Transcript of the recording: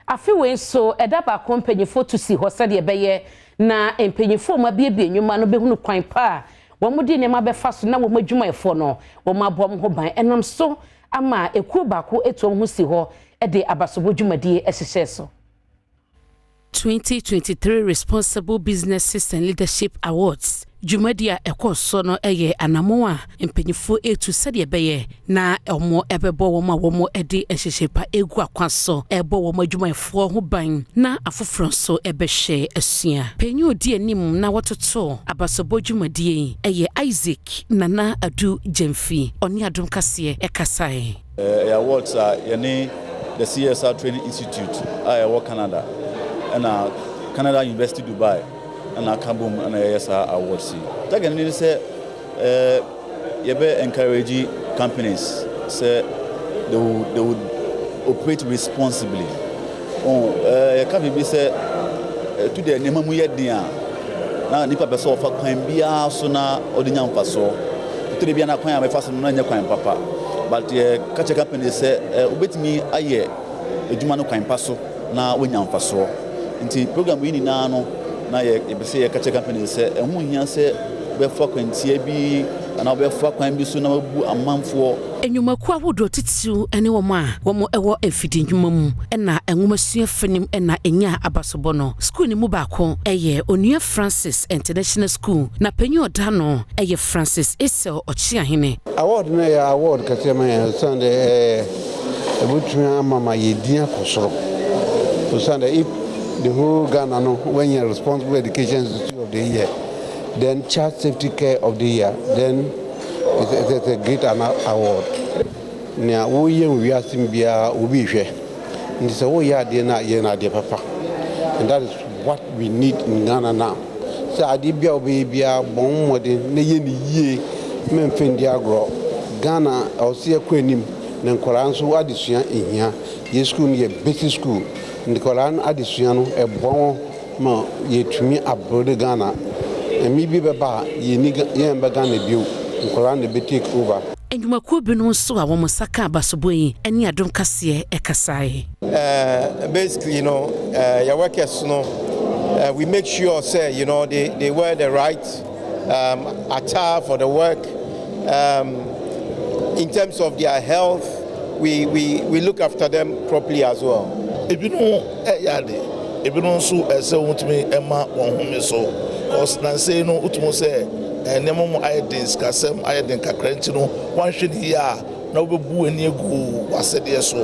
Afe wei nso, ɛda baako mpanyinfoɔ tu si hɔ sɛdeɛ ɛbɛyɛ na mpanyinfoɔ mu abiebie nnwuma no bɛhunu kwan pa a wɔn de nneɛma bɛfa so na wɔn adwumayɛfoɔ no wɔn aboa wɔn ho ban. Ɛnam so ama ekuo baako etu wɔn ho si hɔ de abasobɔ dwumadie hyehyɛ so. 2023 Responsible Businesses and Leadership Awards dwumadi a ɛkɔɔ so no yɛ anamo a mpanyinfoɔ etu sɛdeɛ ɛbɛyɛ na wɔn ɛbɛbɔ wɔn a wɔn de nhyehyɛ pa egu akwan so, ɛbɔ wɔn adwumayɛfoɔ ho ban na afoforɔ nso ɛbɛhwɛ asua. Panyin odi anim na wɔtoto abasobɔ dwumadie yi ɛyɛ Isaac Nana Adu Gyamfi. Ɔne Adom Kaseɛ ɛkasae. Ɛyɛ awards a yɛne the CSR Training Institute a ɛwɔ Canada ɛna Canada University Dubai ɛna aka bom ɛna yɛyɛ saa awards yi. Target ne sɛ yɛbɛ encourage companies sɛ they would operate responsibly. Oh, yɛka biribi sɛ ɛtu deɛ nneɛma mu yɛ den a, na nipa pɛ sɛ ɔfa kwan biara so na ɔde nya mfasoɔ. Ɛtɔ bi na kwan a bɛfa so no na nyɛ kwan papa, but yɛ ka kyerɛ company sɛ wobɛtumi ayɛ adwuma no kwan pa so na woanya mfasoɔ. Nti program yi nyinaa no na yɛpɛ sɛ yɛka kyerɛ company sɛ ɛho hia sɛ wobɛfa kwantia bi anaa wobɛfa kwan bi so na wabu amanfoɔ. Nnwumakuo ahodoɔ titiriw ne wɔn a wɔn wɔ mfidi nnwuma mu ɛna nwomasua fanim ɛna ɛnya abasobɔ no. Sukuu no mu baako ɛyɛ Onua Francis International School, na panyin ɔda no ɛyɛ Francis Esel Ɔkyeahene. Award no yɛ award kɛseɛ ma yɛn, osiane dɛ ɛbɛtumi ama ma yɛdin akɔ soro, osiane dɛ if the whole Ghana no wɔanya Responsible Education Institute of the Year, then Child Safety Care of the Year, then it's a great award. Nea woyɛ wɔ wiase mu biara, obi hwɛ, nti sɛ woyɛ adeɛ no a, yɛ no adeɛ papa, and that is what we need in Ghana now, sɛ adeɛ bi a wobɛyɛ biara, bɔ wo mmɔden na yɛ ne yie, mɛmfa ndi agorɔ. Ghana ɛwɔ sɛ yɛkɔ anim na nkwadaa nso adesua ehia. Yɛ school no yɛ basic school, nkwadaa no adesua no ɛboa wɔn ma yɛtumi abuild Ghana. Ɛmi bi bɛba a yɛni yɛn bɛ Ghana bio, nkwadaa no bɛ take over. Nnwumakuo binom nso a wɔn nsa ka abasobɔ yi ne Adom Kaseɛ ɛkasaeɛ. Basically, your workers, we make sure, say, they wear the right attire for the work. In terms of their health, we look after them properly as well. Ebinom ɛyɛ ade, ebinom nso ɛsɛ wɔntumi ɛma wɔn home so, cause nansei no wotumi sɛ nneɛma mu ayɛ den, sikasɛm ayɛ den kakra, nti no wɔanhwɛ ne yie a na wobɛbu ani agu w'asɛdeɛ so.